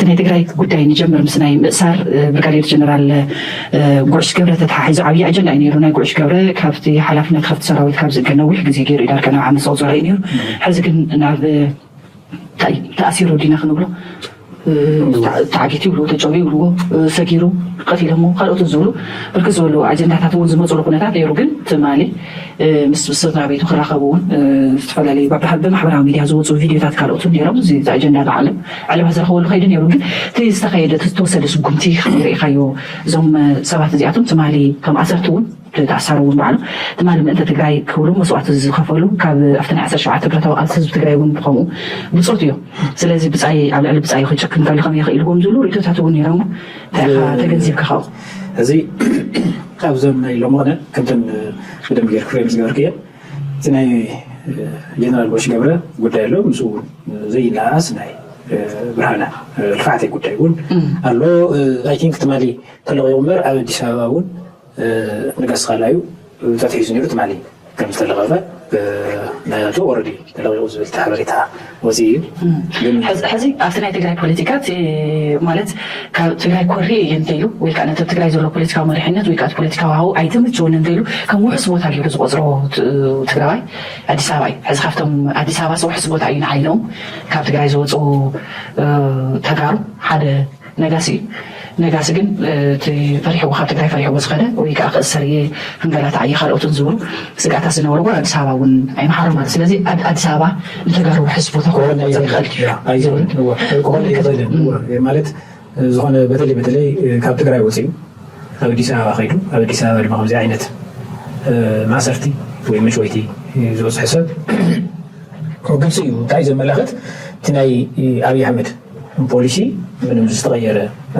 ናይ ትግራይ ጉዳይ ንጀምር። ምስ ናይ ምእሳር ብርጋዴር ጀነራል ጉዕሽ ገብረ ተተሓሒዙ ዓብዪ ኣጀንዳ እዩ ነይሩ። ናይ ጉዕሽ ገብረ ካብቲ ሓላፍነት ካብቲ ሰራዊት ካብ ዝእገድ ነዊሕ ግዜ ገይሩ እዩ። ዳርጋ ናብ ዓመት ዘቑፀረ እዩ ነይሩ። ሕዚ ግን ናብ እንታይ ተኣሲሩ ዲና ክንብሎ፣ ተዓጊቱ ይብልዎ፣ ተጨውዩ ይብልዎ፣ ሰጊሩ፣ ቀቲሎሞ፣ ካልኦትን ዝብሉ ብርክት ዝበሉ ኣጀንዳታት እውን ዝመፅሉ ኩነታት ነይሩ። ግን ትማሊ ምስ ስድራ ቤቱ ክራኸቡ እውን ዝተፈላለዩ ብማሕበራዊ ሚድያ ዝወፁ ቪድዮታት ካልኦትን ነይሮም። እዚ ኣጀንዳ ዓለም ዕልባ ዝረኸበሉ ከይዱ ነይሩ። ግን እቲ ዝተኸየደ ዝተወሰደ ስጉምቲ ከመይ ርኢኻዮ? እዞም ሰባት እዚኣቶም ትማሊ ከም ኣሰርቲ እውን ተኣሳሩ እውን ባዕሎም ትማሊ ምእንቲ ትግራይ ክብሉ መስዋእቲ ዝኸፈሉ ካብ ኣብቲ ናይ ዓሰርተ ሸውዓተ ብረታዊ ቃልሲ ህዝቢ ትግራይ እውን ብኸምኡ ብፆት እዮም። ስለዚ ብፃይ ኣብ ልዕሊ ብፃይ ክጭክን ከሎ ከመይ ይኽእልዎም ዝብሉ ርእቶታት እውን ነይሮም። እንታይ ኢኻ ተገንዚብካ ካብኡ? እዚ ካብዞም ናይ ሎሚ ቅነ ከምተን ብደንብ ገይር ፍሬም ዝገበርክዮ እቲ ናይ ጀነራል ጎሽ ገብረ ጉዳይ ኣሎ። ምስኡ ዘይለኣስ ናይ ብርሃነ ልፋዕተይ ጉዳይ እውን ኣሎ። ኣይ ቲንክ ትማሊ ተለቂቑ እምበር ኣብ ኣዲስ ኣበባ እውን ንጋስ ካልኣዩ ተትሒዙ ነይሩ ትማሊ ከም ዝተለቐቐ ናቱ ኦረዲ ተለቂቑ ዝብል ሓበሬታ ወፂኡ እዩ። ግን ሕዚ ሕዚ ኣብቲ ናይ ትግራይ ፖለቲካ እቲ ማለት ካብ ትግራይ ኮሪ እየ እንተኢሉ ወይ ከዓ ነቲ ኣብ ትግራይ ዘሎ ፖለቲካዊ መሪሕነት ወይ ከዓ እቲ ፖለቲካዊ ሃው ኣይተመቸወን እንተኢሉ ከም ውሑስ ቦታ ገይሩ ዝቆፅሮ ት- ትግራዋይ ኣዲስ ኣበባ እዩ። ሕዚ ካብቶም ኣዲስ ኣበባ ውሑስ ቦታ እዩ ንዓይሎም ካብ ትግራይ ዝወፁ እ፣ ተጋሩ ሓደ ነጋሲ እዩ። ነጋሲ ግን እቲ ፈሪሕዎ ካብ ትግራይ ፈሪሕዎ ዝኸደ ወይ ከዓ ክእሰር እየ ክንገላታዕ እየ ካልኦትን ዝብሉ ስግኣታት ዝነበሩ እውን ኣዲስ ኣበባ እውን ኣይምሓሮም ማለት ስለዚ ኣዲስ ኣበባ ንተጋሩ ውሕስ ቦታ ክኾን ይኽእል ማለት ዝኾነ በተለይ በተለይ ካብ ትግራይ ወፂኡ ኣብ ኣዲስ ኣበባ ከይዱ ኣብ ኣዲስ ኣበባ ድማ ከምዚ ዓይነት ማእሰርቲ ወይ መጭወይቲ ዝበፅሑ ሰብ ግልፂ እዩ። እንታይ ዘመላኽት እቲ ናይ ኣብይ ኣሕመድ ፖሊሲ ምንም ዝተቐየረ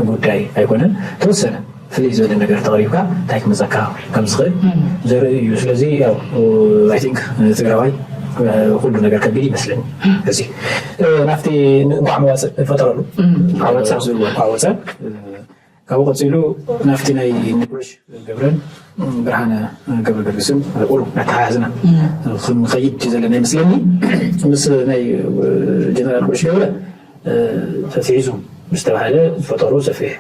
ጉዳይ ኣይኮነን። ተወሰነ ፍልይ ዝበለ ነገር ተቕሪብካ እንታይ ክመፀካ ከም ዝኽእል ዘርኢ እዩ። ስለዚ ያው ኣይ ቲንክ ትግራዋይ ኩሉ ነገር ከቢድ ይመስለኒ። እዚ ናፍቲ እንኳዕ መዋፅእ ፈጠረሉ ዝብልዎ እንኳዕ ወፀ ካብኡ ቀፂሉ ናፍቲ ናይ ንጉሽ ገብረን ብርሃነ ገብረ ገርግስን ቁሩ ኣተሓሕዝና ክንኸይድ ዘለና ይመስለኒ። ምስ ናይ ጀነራል ጉሽ ገብረ ተትሒዙ ዝተባህለ ዝፈጠሩ ሰፊሕ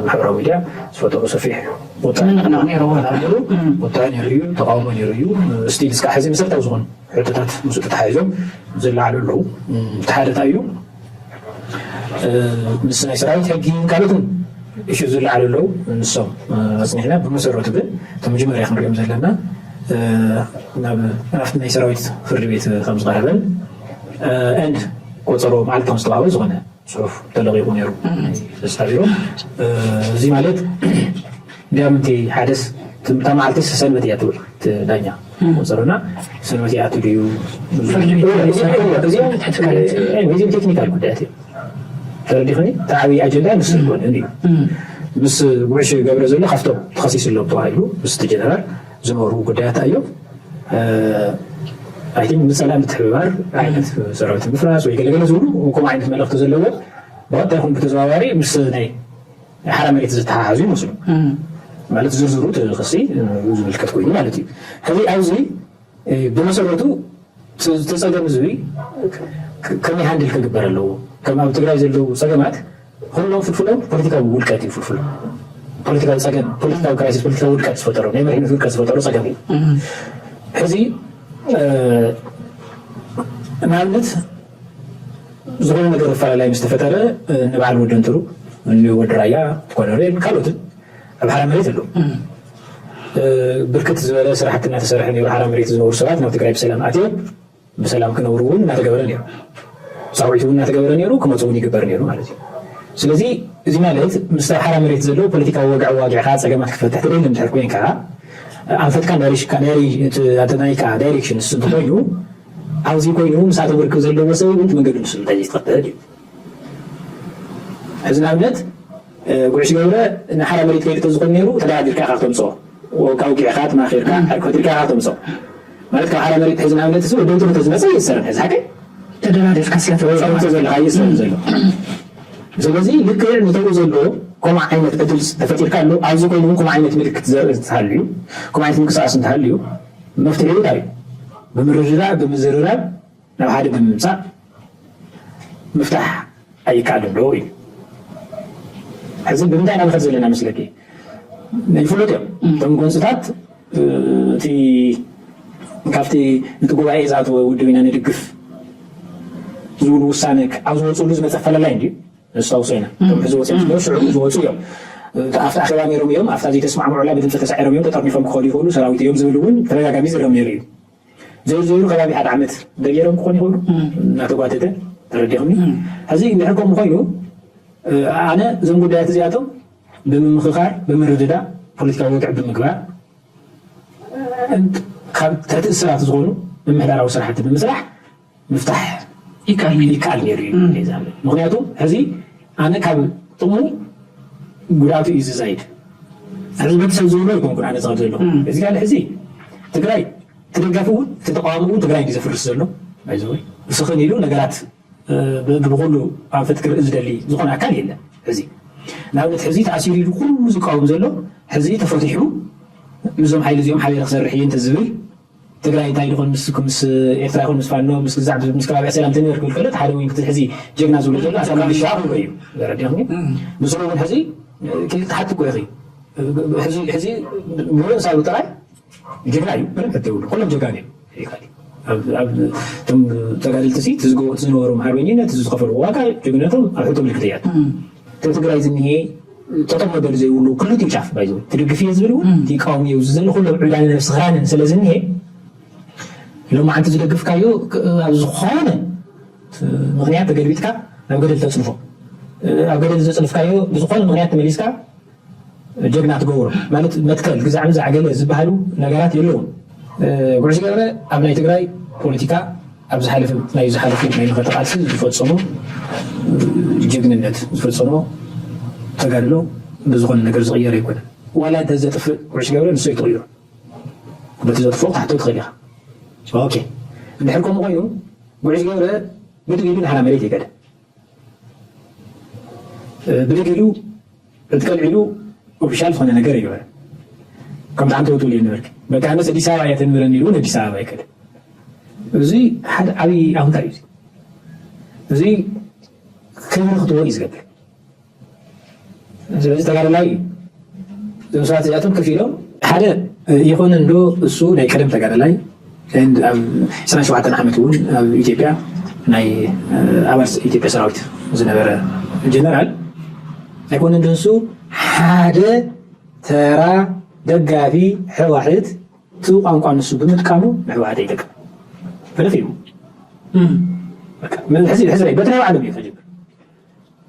ማሕበራዊ ሚድያ ዝፈጠሩ ሰፊሕ ቁጣ ምንቕናቕ ነይርዎ። ቁጣ ነይሩ እዩ፣ ተቃውሞ ነይሩ እዩ። ስቲል እስካብ ሕዚ መሰረታዊ ዝኾኑ ሕቶታት ምስኡ ተተሓሒዞም ዝለዓሉ ኣለዉ። እቲ ሓደ እንታይ እዩ? ምስ ናይ ሰራዊት ሕጊ ካልኦትን እሹ ዝለዓሉ ኣለዉ። ንሶም ኣፅኒሕና ብመሰረቱ ግን እቶም መጀመርያ ክንሪኦም ዘለና ናብ ናፍቲ ናይ ሰራዊት ፍርዲ ቤት ከም ዝቐረበን ኤንድ ቆፀሮ መዓልቲ ከም ዝተዋህበ ዝኾነ ፅሑፍ ተለቂቑ ነይሩ። ተስታቢሮም እዚ ማለት እንዲያም እቲ ሓደስ እታ መዓልቲ ሰንበት እያ ትውል ዳኛ ቆፀሮና ሰንበት ይኣቱ ድዩ እዚኦም ቴክኒካል ጉዳያት እዮም። ተረዲኽኒ? እቲ ዓብዪ ኣጀንዳ ንሱ ዝኾነ እዩ። ምስ ጉዕሽ ገብረ ዘሎ ካብቶም ተኸሲሱ ኣሎ ተባሂሉ ምስቲ ጀነራል ዝነበሩ ጉዳያት እዮም። ኣይ ቲንክ ንሰላም ምትሕብባር ዓይነት ሰራዊት ምፍራስ ወይ ገለገለ ዝብሉ ከምኡ ዓይነት መልእኽቲ ዘለዎ ብቐጥታ ይኹን ብተዘዋዋሪ ምስ ናይ ሓራ መሬት ዝተሓሓዙ ይመስሉ። ማለት ዝርዝሩ እቲ ክሲ ዝምልከት ኮይኑ ማለት እዩ። ሕዚ ኣብዚ ብመሰረቱ እቲ ጸገም ህዝቢ ከመይ ሃንድል ክግበር ኣለዎ? ከም ኣብ ትግራይ ዘለዉ ጸገማት ኩሎም ፍልፍሎም ፖለቲካዊ ውድቀት እዩ ፍልፍሎም። ፖለቲካዊ ጸገም፣ ፖለቲካዊ ክራይሲስ፣ ፖለቲካዊ ውድቀት ዝፈጠሩ፣ ናይ መሪሕነት ውድቀት ዝፈጠሩ ጸገም እዩ። ሕዚ ንኣብነት ዝኾነ ነገር ኣፈላላይ ምስ ተፈጠረ ንበዓል ወደንትሩ ንወዲ ራያ ኮሎኔል ካልኦትን ኣብ ሓራ መሬት ኣለዉ። ብርክት ዝበለ ስራሕቲ እናተሰርሐ ነይሩ። ሓራ መሬት ዝነበሩ ሰባት ናብ ትግራይ ብሰላም ኣትዮም ብሰላም ክነብሩ እውን እናተገበረ ነይሩ። ፃውዒት እውን እናተገበረ ነይሩ፣ ክመፁ እውን ይግበር ነይሩ ማለት እዩ። ስለዚ እዚ ማለት ምስ ኣብ ሓራ መሬት ዘለዉ ፖለቲካዊ ወግዒ ዋጊዕካ ፀገማት ክፈትሕ ትደሊ እንድሕር ኮይንካ ኣንፈትካ ናይካ ዳይሬክሽን ንሱ እንተኮይኑ ኣብዚ ኮይኑ ምስኣቶም ርክብ ዘለዎ ሰብ እውን መንገዱ ንሱ እንታይ ይትኸተል እዩ። ሕዚ ንኣብነት ጉዕሽ ገብረ ንሓራ መሬት ከይዱ ተዝኾን ነይሩ ተደራዲርካ ኢኻ ክተምፅኦ ካብ ውግዕኻ ተማኺርካ ፈጢርካ ኢኻ ክተምፅኦ ማለት ካብ ሓራ መሬት ሕዚ ንኣብነት እዚ ወደንትሩ ተዝመፀ ይእሰርን ሕዚ ሓቀይ ተደራዲርካ ስለ ተወፅኦ ዘለካ ይእሰርን ዘሎ ስለዚ ልክዕ ንተኡ ዘሎ ከምኡ ዓይነት ዕድል ተፈጢርካ ኣሎ ኣብዚ ኮይኑ እውን ከምኡ ዓይነት ምልክት ዘርኢ እንተሃልዩ ከምኡ ዓይነት ምንቅስቃስ እንተሃልዩ መፍትሒኡ እንታይ እዩ ብምርድዳእ ብምዝርራብ ናብ ሓደ ብምምፃእ ምፍታሕ ኣይከኣልን ዶ እዩ ሕዚ ብምንታይ ኢና ንኸድ ዘለና መስለኪ? ይፍለጡ እዮም እቶም ጎንፅታት። እቲ ካብቲ ነቲ ጉባኤ ዝኣተወ ውድብ ኢና ንድግፍ ዝብሉ ውሳነ ኣብ ዝወፅሉ ዝመፀ ፈለላይ እንድዩ። ነስታውሶ ኢና እቶም ሕዚ ወፅኦም ሽዑ ዝወፁ እዮም። ኣብቲ ኣኼባ ነይሮም እዮም፣ ኣብታ ዘይተስማዕምዑላ ብድምፂ ተሳዒሮም እዮም፣ ተጠርኒፎም ክኸዱ ይኽእሉ፣ ሰራዊት እዮም ዝብል እውን ተደጋጋሚ ዝረም ነይሩ እዩ። ዘይሩ ዘይሩ ከባቢ ሓደ ዓመት ደገይሮም ክኾኑ ይኽእሉ እናተጓተተ። ተረዲኹኒ? ሕዚ እንድሕር ከምኡ ኮይኑ ኣነ እዞም ጉዳያት እዚኣቶም ብምምኽኻር ብምርድዳ ፖለቲካዊ ወግዒ ብምግባር ካብ ትሕቲ እስራት ዝኾኑ ምምሕዳራዊ ስራሕቲ ብምስራሕ ምፍታሕ ይከኣል ነይሩ። ይከኣል ነይሩ እዩ። ምክንያቱ ሕዚ ኣነ ካብ ጥቕሙ ጉድኣቱ እዩ ዝዛይድ። ሕዚ በቲ ሰብ ዝብሎ ይኮንኩን ኣነ ዝኸብ ዘለኹ እዚ ጋር ሕዚ ትግራይ እቲ ደጋፊ እውን እቲ ተቃዋሚ እውን ትግራይ እንዲ ዘፍርስ ዘሎ። ባይዘወይ እስኽን ኢሉ ነገራት ብኩሉ ኣንፈት ክርኢ ዝደሊ ዝኾነ ኣካል የለን። ሕዚ ንኣብነት ሕዚ ተኣሲሩ ኢሉ ኩሉ ዝቃወም ዘሎ ሕዚ ተፈቲሑ ምስዞም ሓይሊ እዚኦም ሓቢረ ክሰርሕ እየ እንተዝብል ትግራይ እንታይ ድኾን ምስ ምስ ኤርትራ ይኹን ምስ ፋኖ ምስ ግዛዕ ምስ ከባቢ ሰላም ትንበር ክብል ከሎ ሓደ ወይን ክትል ሕዚ ጀግና ዝብሎ ዘሎ ኣሳብ ሚሊሻ ክብሎ እዩ። ዘረዲኹም ግን ንስሩ እውን ሕዚ ክልተ ሓቲ እኮ ኢኺ ሕዚ ሕዚ ምሉእ ሳሉ ጥራይ ጀግና እዩ። ምንም ሕቶ የብሉ። ኩሎም ጀጋኑ እዮም። ይካል ኣብ ኣብ እቶም ተጋደልቲ ሲ ትዝገ ዝነበሮም ሓርበኝነት ዝኸፈሉ ዋጋ ጀግነቶም ኣብ ሕቶ ምልክት እያ። እቶም ትግራይ ዝኒሄ ጠጠው መበሊ ዘይብሉ ክልቲኡ ጫፍ ባይዞ ትድግፍ እየ ዝብል እውን ትቃወም እዩ ዝዘለ ኩሎም ዕዳነ ነብሲ ክራንን ስለ ዝኒሄ ሎማዓንቲ ዝደግፍካዮ ኣብ ዝኾነ ምክንያት ተገልቢጥካ ናብ ገደል ተፅንፎ ኣብ ገደል ዘፅንፍካዮ ብዝኾነ ምክንያት ተመሊስካ ጀግና ትገብሮ ማለት መትከል ግዛዕ ምዛዕ ገለ ዝበሃሉ ነገራት የለውም። ጉዕሽ ገብረ ኣብ ናይ ትግራይ ፖለቲካ ኣብ ዝሓለፈ ናይ ዝሓለፉ ናይ መኸተ ቃልሲ ዝፈፀሞ ጀግንነት ዝፈፀሞ ተጋድሎ ብዝኾነ ነገር ዝቕየር ኣይኮነን። ዋላ እንተ ዘጥፍእ ጉዕሽ ገብረ ንሱ ይትቕይሮ በቲ ዘጥፍኦ ክትሓቶ ትኽእል ኢኻ። ኦኬ እንድሕር ከምኡ ኮይኑ ጉዕሽ ገብረ ብድግ ኢሉ ንሓራ መሬት ይከደ ብድግ ኢሉ ዕጥቀል ዒሉ ኦፊሻል ዝኾነ ነገር ይግበር። ከምቲ ሓንቲ ወትውል ይንበርክ በቃ ኣነስ ኣዲስ ኣበባ እያ ተንብረኒ ኢሉ እውን ኣዲስ ኣበባ ይከደ። እዚ ሓደ ዓብዪ ኣውንታ እዩ። እዚ ክብሪ ክትዎ እዩ ዝገብር። ስለዚ ተጋደላይ እዩ። እዞም ሰባት እዚኣቶም ከፍ ኢሎም ሓደ ይኾነ እንዶ እሱ ናይ ቀደም ተጋደላይ and ኣብ ዕስራን ሸውዓተን ዓመት እውን ኣብ ኢትዮጵያ ናይ ኣባል ኢትዮጵያ ሰራዊት ዝነበረ ጀነራል ኣይኮነ እንዶ እሱ ሓደ ተራ ደጋፊ ሕዋሕት እቲ ቋንቋ ንሱ ብምጥቃሙ ንሕዋሕት ኣይጠቅም ፈለፍ እዩ። ሕዚ ሕዚ በቲ ናይ ባዕሎም እዩ ከጅብር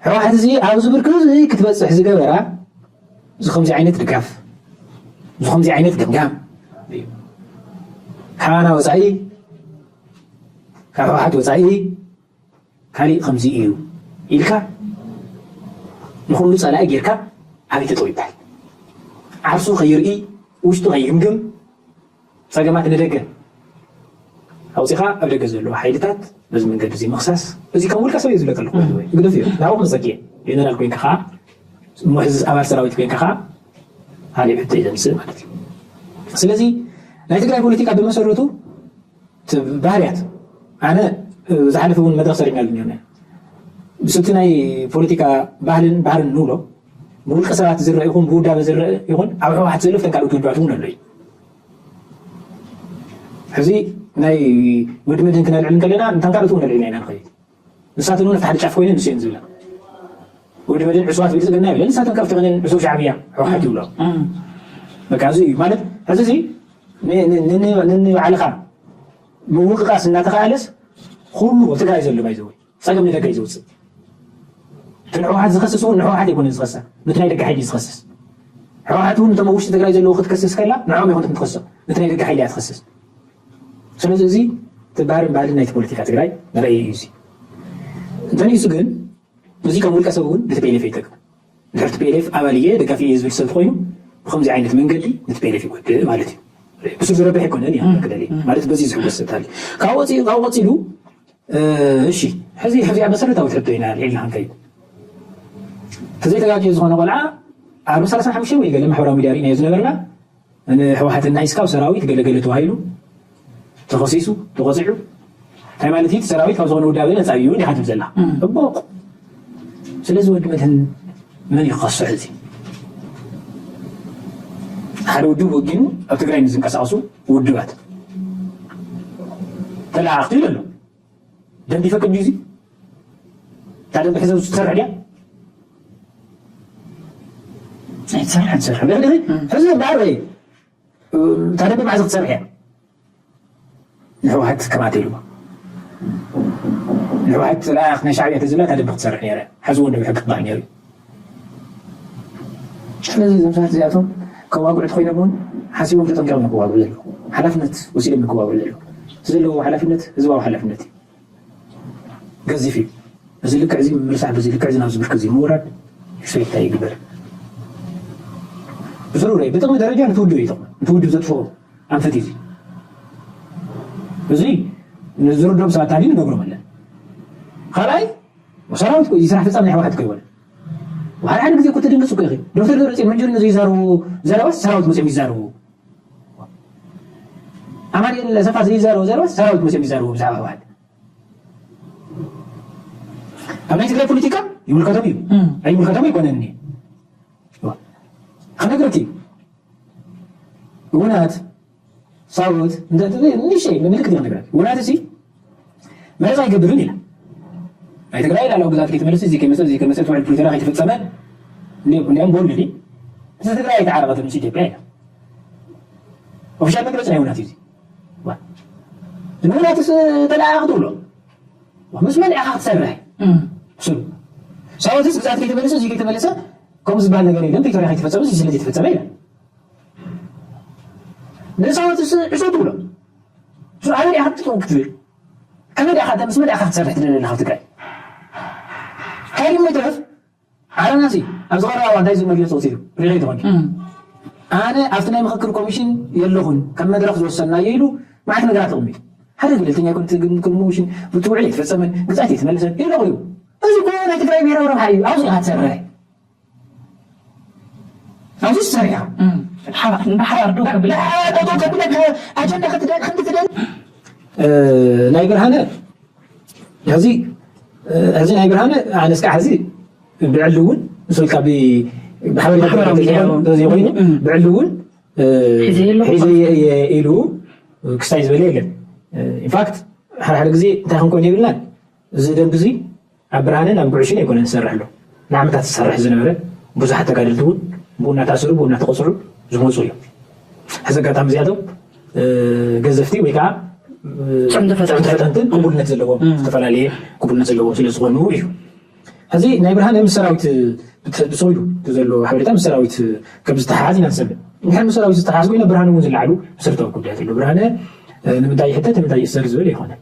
ሕወሓት እዚ ኣብዚ ብርኪ እዚ ክትበፅሕ ዝገበራ እዚ ከምዚ ዓይነት ድጋፍ እዚ ከምዚ ዓይነት ገምጋም እዩ። ካባና ወፃኢ ካብ ሕወሓት ወፃኢ ካሊእ ከምዚ እዩ ኢልካ ንኩሉ ፀላኢ ጌርካ ኣበይ ተጠው ይበሃል። ዓርሱ ከይርኢ ውሽጡ ከይግምግም ፀገማት ንደገ ኣውፂኻ ኣብ ደገ ዘለዉ ሓይልታት በዚ መንገዲ እዚ ምኽሳስ እዚ ከም ውልቀ ሰብ እዩ ዝብለካ ኣለኹ። ግደፍ እዩ ናብኡ መፀኪ ጀነራል ኮይንካ ከዓ ሙሕዝ ኣባል ሰራዊት ኮይንካ ከዓ ካልእ ሕቶ እዩ ዘምፅእ ማለት እዩ። ስለዚ ናይ ትግራይ ፖለቲካ ብመሰረቱ ባህርያት ኣነ ዝሓለፈ እውን መድረክ ሰሪሕናሉ ነርና ብስቲ ናይ ፖለቲካ ባህልን ባህርን ንብሎ ብውልቀ ሰባት ዝረአ ይኹን ብውዳበ ዝረአ ይኹን ኣብ ሕወሓት ዘሎ ፍተን ካልኦት ውድባት እውን ኣሎ እዩ። ሕዚ ናይ ወዲ መድህን ክነልዕል እንከለና እንታን ካልኦት እውን ነልዕልና ኢና ንኸይድ። ንሳተን እውን ኣብቲ ሓደ ጫፍ ኮይነ ንስየን ዝብላ ወዲ መድህን ዕሱባት ብልፅግና ይብለን ንሳተን ካብቲ ኸነን ዕሱብ ሻዕብያ ሕወሓት ይብሎ። በቃ እዚ እዩ ማለት ሕዚ እዚ ንባዕልኻ ምውቅቃስ እናተኸኣለስ ኩሉ ትግራይ ዘሎ ባይዘወይ ፀገም ንደገ እዩ ዝውፅእ። እቲ ንሕወሓት ዝኸስስ እውን ንሕወሓት ኣይኮነን ዝኸሳ፣ ነቲ ናይ ደገ ሓይሊ እዩ ዝኸስስ። ሕወሓት እውን እቶም ኣብ ውሽጢ ትግራይ ዘለዉ ክትከስስ ከላ ንዕኦም ኣይኮነትን ትኸሶም፣ ነቲ ናይ ደገ ሓይሊ እያ ትኸስስ። ስለዚ እዚ እቲ ባህርን ባህልን ናይቲ ፖለቲካ ትግራይ መርኣዪ እዩ። እዚ እንተንእሱ ግን እዚ ከም ውልቀ ሰብ እውን ንቲ ፒኤልኤፍ ኣይጠቅም። ድሕርቲ ፒኤልኤፍ ኣባል እየ ደጋፊ እየ ዝብል ሰብ ተኮይኑ ብከምዚ ዓይነት መንገዲ ንቲ ፒኤልኤፍ ይጎድእ ማለት እዩ። ብሱ ዝረብሕ ኣይኮነን እያ ክደሊ ማለት በዚ ዝሕጎስ ሰብ ታሊ ካብኡ ቀፂሉ እሺ ሕዚ ሕዚኣ መሰረታዊ ሕቶ ኢና ልዒልና ክንከይድ ተዘይተጋግየ ዝኾነ ቆልዓ ኣርባ ሰላሳ ሓሙሽተ ወይ ገለ ማሕበራዊ ሚድያ ርኢናዮ ዝነበርና ንሕወሓትና ሒዝካ ኣብ ሰራዊት ገለገለ ተባሂሉ ተኸሲሱ ተቆፂዑ እንታይ ማለት እዩ ሰራዊት ካብ ዝኾነ ውዳበ ነፃ እዩ እንዲኻ ትብል ዘላ እቦ ስለዚ ወዲ መድህን መን እዩ ክኸስሕ? እዚ ሓደ ውድብ ወጊኑ ኣብ ትግራይ ንዝንቀሳቐሱ ውድባት ተለኣኣኽቲ ይብሉ ኣለዉ። ደንቢ ይፈቅድ ድዩ? እዚ እታ ደንቢ ሕዘ ትሰርሕ ድያ? ኣይትሰርሕን። ትሰርሕ ሕዚ እምበኣር ወይ እታ ደንቢ መዓዝ ክትሰርሕ እያ? ንሕወሓት ከማተ ኢሉ ንሕወሓት ለኣኽ ናይ ሻዕብያ ተዝብላ እታ ደንቢ ክትሰርሕ ነይረ። ሕዚ እውን ደንቢ ሕቂ ክበሃል ነይሩ። ስለዚ እዞም ሰባት እዚኣቶም ከዋግዑ ተኮይኖም እውን ሓሲቦም ተጠንቀም ክዋግዑ ዘለዉ ሓላፍነት ወሲዶም ክዋግዑ ዘለዉ እቲ ዘለዎ ሓላፍነት ህዝባዊ ሓላፍነት እዩ። ገዚፍ እዩ። በዚ ልክዕ እዚ ምምርሳሕ በዚ ልክዕ እዚ ናብዚ ብርክ እዚ ምውራድ ኤክስፔክት ኣይግበር። ብስሩ ብጥቕሚ ደረጃ ንትውድብ እዩ ጥቕሚ ንትውድብ ዘጥፍኦ ኣንፈት እዩ። እዚ ንዝርዶም ሰባት ታዲዩ ንነግሮም ኣለን። ካልኣይ ሰራዊት እዚ ስራሕ ፈፃሚ ናይ ህወሓት ከይኮነ ሓደ ሓደ ግዜ እኮ ተደንግፅ እኮ ኢኺ። ዶክተር ደብረፅዮን መንጀሪኖ ዘይዛረቡ ዘረባስ ሰራዊት መፅኦም ይዛረቡ። ኣማኑኤል ሰፋ ዘይዛረቡ ዘረባስ ሰራዊት መፅኦም ይዛረቡ ብዛዕባ ህወሓት። ኣብ ናይ ትግራይ ፖለቲካ ይምልከቶም እዩ ኣይምልከቶም ኣይኮነኒ። ከነግረኪ ውናት ሳውት ንእሽተይ ምልክት እያ ነግረኪ። ውናት እሲ መረፃ ኣይገብርን ኢላ ናይ ትግራይ ላዕላዊ ግዛት ከይተመለሰ እዚ ከይመፀ እዚ ከይመፀ እቲ ውዕል ፕሪቶሪያ ከይተፈፀመ እንዲኦም በሉ እቲ ትግራይ ኣይተዓረቐትን ምስ ኢትዮጵያ ኢላ። ኦፊሻል መግለፂ ናይ ውናት እዩ እዚ። ንውናትስ ተለኣኣኽ ትብሎ ምስ መን ኢኻ ክትሰርሕ? ስሉ ሳውትስ ግዛት ከይተመለሰ እዚ ከይተመለሰ ከምኡ ዝበሃል ነገር የለን። ፕሪቶሪያ ከይተፈፀመ እዚ ስለዚ ተፈፀመ ኢላ። ንሳውትስ ዕሾ ትብሎ እሱ ኣበይ ኢኻ ክትጥው ክትብል ከመይ ኢኻ ምስ መን ኢኻ ክትሰርሕ ትደሊ ኣለኻ ትግራይ? ካሊእ መትረፍ ዓረና ሲ ኣብዚ ቀረባ እዋን እንታይ ዝብል መግለፂ ወፂኡ ሪኢኺ ትኾኒ? ኣነ ኣብቲ ናይ ምኽክር ኮሚሽን የለኹን ከም መድረኽ ዝወሰንናዮ ኢሉ መዓት ነገራት ኣቕሚጡ። ሓደ ገለልተኛ ኮሚሽን ብትውዕል ኣይተፈፀመን፣ ግዝኣት ኣይተመለሰን ኢሉ ኣቕሪቡ። እዚ እኮ ናይ ትግራይ ብሄራዊ ረብሓ እዩ። ኣብዚ ኢኻ ትሰርሕ። ኣብዚ ትሰርሕ ኢኻ። ብሓባር ደው ከብል ጠጠው ከብለካ ኣጀንዳ ክትደል ከምቲ ትደል ናይ ብርሃነ ሕዚ ሕዚ ናይ ብርሃነ ኣነስ ከዓ ሕዚ ብዕሊ እውን ምስ ወልካ ብሓበሬታ ተዘይኮይኑ ብዕሊ እውን ሒዘ ኢሉ ክስታይ ዝበለ የለን። ኢንፋክት ሓደ ሓደ ግዜ እንታይ ክንኮን የብልናን። እዚ ደንብ እዚ ኣብ ብርሃነ ናብ ጉዕሽን ኣይኮነን ዝሰርሕ ኣሎ። ንዓመታት ዝሰርሕ ዝነበረ ብዙሓት ተጋደልቲ እውን ብኡ እናተኣሰሩ ብኡ እናተቐፅዑ ዝመፁ እዮም። ሕዚ ኣጋጣሚ እዚኣቶም ገዘፍቲ ወይ ከዓ ፅዕንቶ ፈጠንትን ቅቡልነት ዘለዎም ዝተፈላለየ ቅቡልነት ዘለዎም ስለ ዝኾኑ እዩ። ሕዚ ናይ ብርሃነ ምስ ሰራዊት ብሰይዱ ዘሎ ሓበሬታ ምስ ሰራዊት ከም ዝተሓሓዝ ኢና ንሰምዕ። እንድሕር ምስ ሰራዊት ዝተሓሓዝ ኮይነ ብርሃነ እውን ዝለዓሉ መሰረታዊ ጉዳያት ኣሎ። ብርሃነ ንምንታይ ይሕተት ንምንታይ ይእሰር ዝብል ኣይኮነን።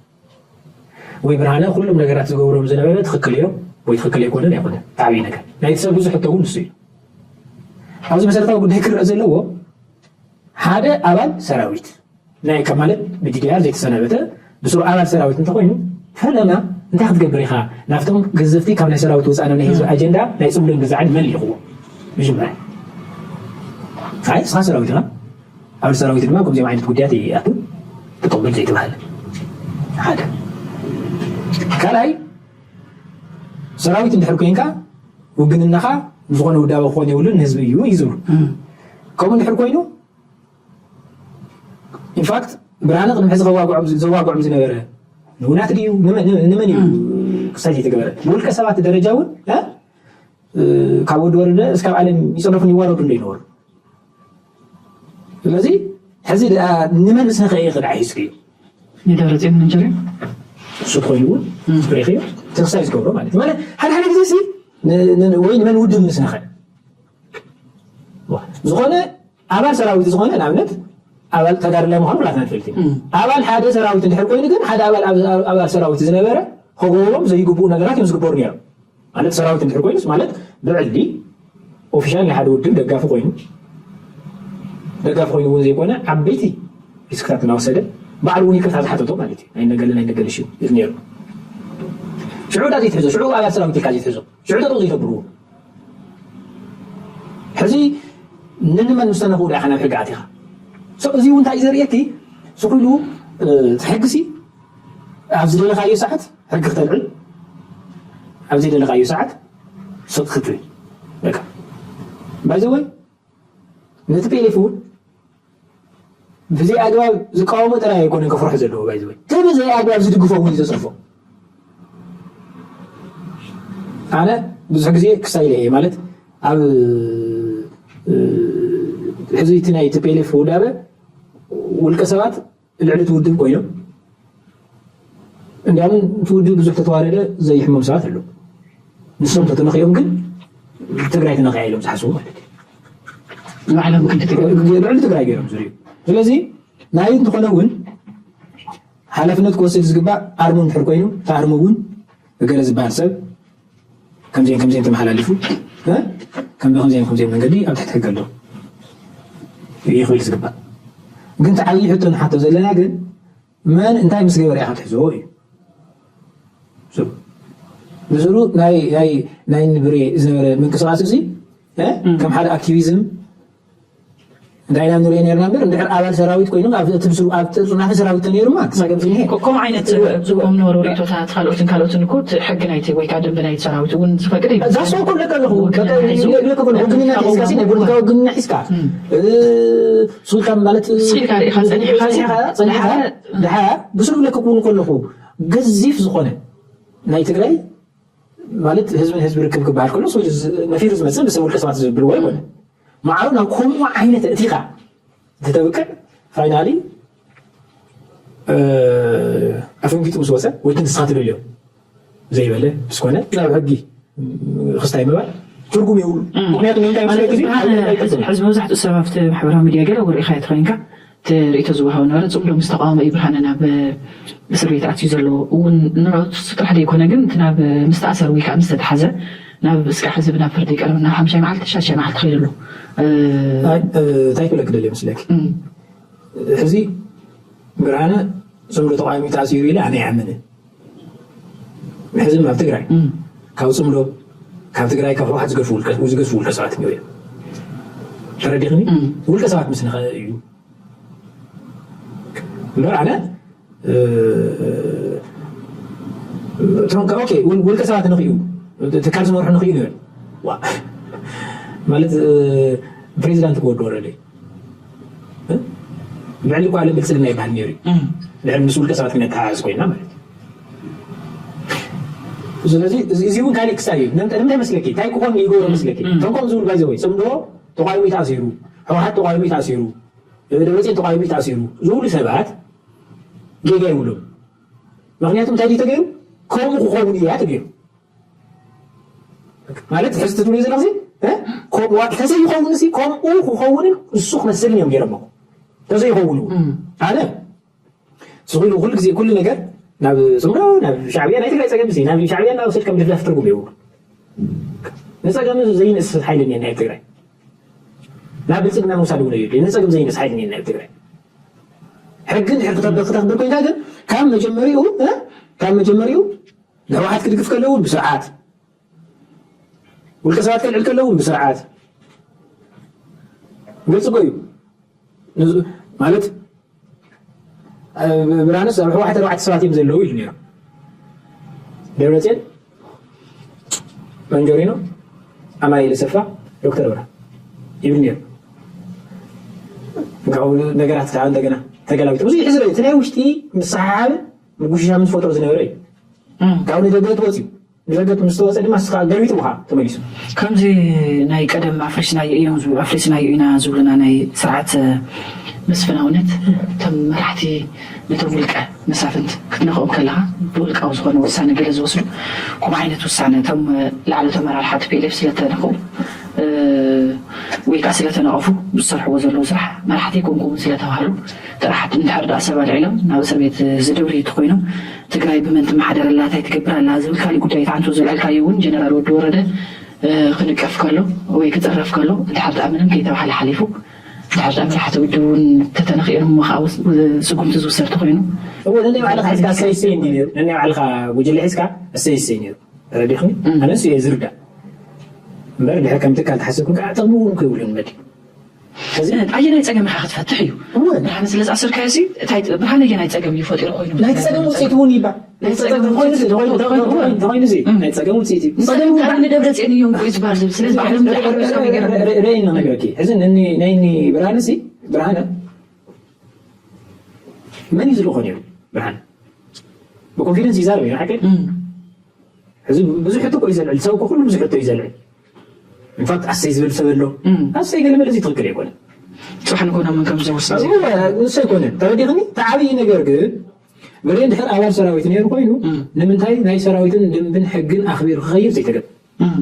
ወይ ብርሃነ ኩሎም ነገራት ዝገብሮም ዝነበረ ትኽክል እዮም ወይ ትኽክል ኣይኮነን ኣይኮነን። ዓብዪ ነገር ናይቲ ሰብ ብዙሕ ሕቶ እውን ንሱ እዩ። ኣብዚ መሰረታዊ ጉዳይ ክረአ ዘለዎ ሓደ ኣባል ሰራዊት ናይ ካብ ማለት ብዲዲኣር ዘይተሰናበተ ብስሩ ኣባል ሰራዊት እንተኮይኑ ፈለማ እንታይ ክትገብር ኢኻ? ናብቶም ገዘፍቲ ካብ ናይ ሰራዊት ወፃኢ ናይ ህዝቢ ኣጀንዳ ናይ ፅምዶን ግዛዕን መን ይልኽዎ? መጀመርያ ኣይ ንስኻ ሰራዊት ኢኻ። ኣባል ሰራዊት ድማ ከምዚኦም ዓይነት ጉዳያት ይኣቱ ተቀብል ዘይተባሃለ ሓደ ካልኣይ ሰራዊት እንድሕር ኮይንካ ውግንናኻ ዝኾነ ውዳበ ክኾን የብሉን ንህዝቢ እዩ እዩ ዝብሉ። ከምኡ እንድሕር ኮይኑ ኢንፋክት ብርሃነ ቅድሚ ሕዚ ከዋግዖም ዘዋግዖም ዝነበረ ንውናት ድዩ ንመን እዩ ክሳይ ዘይተገበረ ብውልቀ ሰባት ደረጃ እውን ካብ ወዲ ወረደ እስካብ ዓለም ይፀረፉን ይዋረዱ እንዶ ይነበሩ። ስለዚ ሕዚ ንመን ምስ ንኽእል ይኽእል ኣይስክዩ ንደረፅን ምንጀሪ ሱት ኮይኑ እውን ሪኽዮ ተክሳይ ዝገብሮ ማለት ማለት ሓደ ሓደ ግዜ ሲ ወይ ንመን ውድብ ምስ ንኽእል ዝኾነ ኣባል ሰራዊት ዝኾነ ንኣብነት ኣባል ተጋድላይ ምዃኑ ኩላትና ንፈልጥ ኢና። ኣባል ሓደ ሰራዊት እንድሕር ኮይኑ ግን ሓደ ኣባል ኣባል ሰራዊት ዝነበረ ከገብሮም ዘይግብኡ ነገራት እዮም ዝግበሩ ነይሮም። ማለት ሰራዊት እንድሕር ኮይኑስ ማለት ብዕሊ ኦፊሻል ናይ ሓደ ውድብ ደጋፊ ኮይኑ ደጋፊ ኮይኑ እውን ዘይኮነ ዓበይቲ ሪስክታት እናወሰደ ባዕሉ እውን ይቅርታ ዝሓተቶ ማለት እዩ። ኣይነገልን ኣይነገልን ሽም እዩ ነይሩ። ሽዑ ዳ ዘይትሕዞ ሽዑ ኣባል ሰራዊት ኢልካ ዘይትሕዞ ሽዑ ጠጠው ዘይተብርዎ ሕዚ ንንመን ምስ ተነኽኡ ዶ ኢኻ ናብ ሕጊ ኣቲኻ? So እዚ እውን እንታይ እዩ ዘርእየኪ? ስቕ ኢሉ እቲ ሕጊ ሲ ኣብ ዝደለኻዮ ሰዓት ሕጊ ክተልዕል ኣብ ዘይደለኻዮ ሰዓት ስቕ ክትብል በቃ ባይዘወይ ነቲ ፒኤልኤፍ እውን ብዘይ ኣግባብ ዝቃወሞ ጥራይ ኣይኮነን ከፍርሑ ዘለዎ። ባይዘወይ እቲ ብዘይ ኣግባብ ዝድግፎ እውን እዩ ዘፅርፎ። ኣነ ብዙሕ ግዜ ክሳይ ኢለ እየ ማለት ኣብ ሕዚ እቲ ናይ ቲፒኤልኤፍ ውዳበ ውልቀ ሰባት ልዕሊ እቲ ውድብ ኮይኖም እንዲያውም እቲ ውድብ ብዙሕ ተተዋረደ ዘይሕመም ሰባት ኣለዉ። ንሶም ተተነኺኦም ግን ትግራይ ተነኺያ ኢሎም ዝሓስቡ ማለት እዩ። ንባዕሎም ክንዲ ትግራይ ልዕሊ ትግራይ ገይሮም ዝሪኡ። ስለዚ ናይ እንተኾነ እውን ሓላፍነት ክወስድ ዝግባእ ኣርሙ እንድሕር ኮይኑ እቲ ኣርሙ እውን እገለ ዝበሃል ሰብ ከምዚኦም ከምዚኦም ተመሓላሊፉ እ? ከም ከምዚኦም ከምዚኦም መንገዲ ኣብ ትሕቲ ሕጊ ኣሎ ይኽብል ዝግባእ ግን እቲ ዓብዪ ሕቶ ንሓቶ ዘለና ግን መን እንታይ ምስ ገበረ ኢኻ ትሕዝዎ እዩ። ንስሩ ናይ ናይ ናይ ንብሬ ዝነበረ ምንቅስቃስ እዚ እ? ከም ሓደ ኣክቲቪዝም እንታይ ኢና ንሪኦ ነርና እምበር እንድሕር ኣባል ሰራዊት ኮይኑ ኣብ እቲ ምስሉ ኣብ ጥርናፈ ሰራዊት ተነይሩማ ክሳገም ዝኒሄ ከምኡ ዓይነት ዝብኦም ነበሩ ርእቶታት ካልኦትን ካልኦትን እኮ እቲ ሕጊ ናይቲ ወይ ከዓ ደንቢ ናይቲ ሰራዊት እውን ዝፈቅድ እዩ። እዛ ሰው እኮ ለቀ ኣለኹ ለቀ ኣለኹ ሕግንና ሒዝካ ሲ ናይ ፖለቲካ ሕግንና ሒዝካ ሱልካ ማለት ስኢልካ ርኢኻ ፀኒሕካ ፀኒሕካ ድሓ ብስሩ ለክኩን ከለኹ ገዚፍ ዝኾነ ናይ ትግራይ ማለት ህዝብን ህዝቢ ርክብ ክበሃል ከሎ ነፊሩ ዝመፅእ ብሰብ ውልቀ ሰባት ዝብልዎ ይኮነ ማዕሩ ናብ ከምኡ ዓይነት እቲኻ እንተተብቅዕ ፋይናሊ ኣፈንጊጡ ምስ ወፀ ወይ እቲ ንስኻ ትደልዮ ዘይበለ ምስ ኮነ ናብ ሕጊ ክስታይ ምባል ትርጉም የብሉ። ምክንያቱ እንታይ መስለኪ ሕዚ ሕዚ መብዛሕትኡ ሰብ ኣብቲ ማሕበራዊ ሚድያ ገለ ወርኢኻ ትኮይንካ እቲ ርእቶ ዝወሃብ ነበረ። ጽምዶ ምስ ተቃወሞ እዩ ብርሃነ ናብ እስር ቤት ኣትዩ ዘሎ እውን ንሱ ጥራሕ ዘይኮነ ግን እቲ ናብ ምስ ተኣሰር ወይ ከዓ ምስ ተተሓዘ ናብ እስካዕ ሕዚ ናብ ፍርዲ ይቀርብ ናብ ሓምሻይ መዓልቲ ሻሻይ መዓልቲ ከይዱ ኣሎ። እንታይ ክብለክ ደልየ መስለክ ሕዚ ብርሃነ ጽምዶ ተቃዋሚ ተኣሲሩ ኢለ ኣነ ይኣምንን ሕዚ ኣብ ትግራይ ካብ ጽምዶ ካብ ትግራይ ካብ ህወሓት ዝገድፉ ውልቀ ዝገድፉ ውልቀ ሰባት እዮም ተረዲኽኒ ውልቀ ሰባት ምስ ንኸ እዩ እምበር ኣነ እቶም ከ ኦኬ ውልቀ ሰባት ንኽዩ ትካል ዝመርሑ ንኽዩ ንብል ማለት ፕሬዚዳንት ክወዱ ወረደ ብዕሊ እኳ ብልፅግና ይበሃል ነይሩ ድሕሪ ምስ ውልቀ ሰባት ክነተሓዝ ኮይና ማለት ስለዚ እዚ እውን ካልእ ክሳብ እዩ ንምንታይ መስለኪ እንታይ ክኾን ይገብሮ መስለኪ እቶም ከምኡ ዝብል ባይዘወይ ፅምዶ ተቃዋሚ ተኣሲሩ ህወሓት ተቃዋሚ ተኣሲሩ ደብረፅዮን ተቃዋሚ ተኣሲሩ ዝብሉ ሰባት ጌጋ ይብሎም ምክንያቱ እንታይ ድዩ ተገይሩ ከምኡ ክኸውን እያ ተገይሩ ማለት ሕዚ ትብሉ ዘለኹ ተዘይኸውን ሲ ከምኡ ክኸውንን እሱ ክመስልን እዮም ገይሮሞ ተዘይኸውን ኣነ ስኹሉ ኩሉ ግዜ ኩሉ ነገር ናብ ፅምዶ ናብ ሻዕብያ ናይ ትግራይ ፀገም ሲ ናብ ሻዕብያ እናወሰድ ከም ድፍዳፍ ትርጉም የብሉ ንፀገም ዘይንእስ ሓይሊ እኒአና ኣብ ትግራይ ናብ ብልፅግና ምውሳድ እውን የድሊ ንፀገም ዘይንእስ ሓይሊ እኒአና ኣብ ትግራይ ሕጊ እንድሕር ክተክብር ኮይንካ ግን ካብ መጀመሪኡ ካብ መጀመሪኡ ንህወሓት ክድግፍ ከለውን ብስርዓት ውልቀ ሰባት ከልዕል ከለውን ብስርዓት ግልፂ እኮ እዩ ማለት ብርሃንስ ኣብ ሕወሓት ኣርባዕተ ሰባት እዮም ዘለዉ ኢሉ ነይሩ ደብረፅዮን መንጆሪኖ ኣማኑኤል ኣሰፋ ዶክተር ብርሃን ይብል ነይሩ ካብኡ ነገራት ከዓ እንደገና ተገላቢጡ ብዙ ይሕዝረ እቲ ናይ ውሽጢ ምስሓሓብን ምጉሽሻምን ዝፈጥሮ ዝነበረ እዩ ካብ ንደገ ትወፅዩ ንደገ ምስ ተወፀ ድማ ንስኻ ገልቢጥዎ ከዓ ተመሊሱ። ከምዚ ናይ ቀደም ኣፍሪስናዮ እዮም ዝብሉ ኣፍሪስናዮ ኢና ዝብሉና ናይ ስርዓት መስፍናውነት እቶም መራሕቲ ነቶም ውልቀ መሳፍንት ክትነኽኦም ከለኻ ብውልቃዊ ዝኾነ ውሳነ ገለ ዝወስዱ ከምኡ ዓይነት ውሳነ እቶም ላዕለዎት ኣመራርሓ ቲ ፒ ኤል ኤፍ ስለተነኽኡ ወይ ከዓ ስለተነቐፉ ዝሰርሕዎ ዘለዉ ስራሕ መራሕቲ ኣይኮንኩምን ስለተባህሉ ጥራሕ እንድሕር ደኣ ሰብ ኣልዒሎም ናብ እስር ቤት ዝድብርዩ ተኾይኖም ትግራይ ብመን ትመሓደር ኣላ እንታይ ትገብር ኣላ ዝብል ካሊእ ጉዳይ ተዓንቶ ዘልዐልካዮ እውን ጀነራል ወዲ ወረደ ክንቀፍ ከሎ ወይ ክፅረፍ ከሎ እንድሕር ደኣ ምንም ከይተባህለ ሓሊፉ እንድሕር ደኣ መራሕቲ ውድብ እውን ተተነኺኦም እሞ ከዓ ስጉምቲ ዝውሰድ ተኾይኑ እወ ነናይ ባዕልኻ ሒዝካ ሰይሰይ እንዲ ነሩ ነናይ ባዕልኻ ጉጅለ ሒዝካ ሰይሰይ ነሩ ተረዲኽኒ ኣነስ እየ ዝርዳእ እምበር ድሕር ከም ትካል ተሓሰብኩም ከዓ ጥቕሚ እውን ከይብሉን መዲ ኣየናይ ጸገም ኢኻ ክትፈትሕ እዩ? ብርሃነ ስለ ዝኣሰርካዮ ሲ እንታይ ብርሃነ ኣየናይ ጸገም እዩ ፈጢሩ ኮይኑ? ናይ ጸገም ውፅኢት እውን ይባል ናይ ጸገም ውፅኢት ተኮይኑ ዚ ናይ ጸገም ውፅኢት እዩ። ጸገም ንደብረ ጽዮን እዮም እኮ ዝበሃል ዝብል ስለዚ ባዕሎም ዝሓበሶም ነገር ረእይ ንነግረኪ ሕዚ ናይ ብርሃነ ሲ ብርሃነ መን እዩ ዝልኾ ነይሩ? ብርሃነ ብኮንፊደንስ ይዛረብ እዩ ሓቀይ ሕዚ ብዙሕ ሕቶ እኮ ይዘልዕል ሰብ እኮ ኩሉ ብዙሕ ሕቶ ይዘልዕል። ኢንፋክት ኣሰይ ዝብል ሰብ ኣሎ ኣሰይ ገለ መለ እዚ ትኽክል ኣይኮነ ጽባሕ ንኮና መን ከም ዝወስድ ንሱ ኣይኮነ ተረዲኽኒ ተዓብይ ነገር ግን ብሬን ድሕር ኣባል ሰራዊት ነይሩ ኮይኑ ንምንታይ ናይ ሰራዊትን ደንብን ሕግን ኣኽቢሩ ክኸይር ዘይተገብ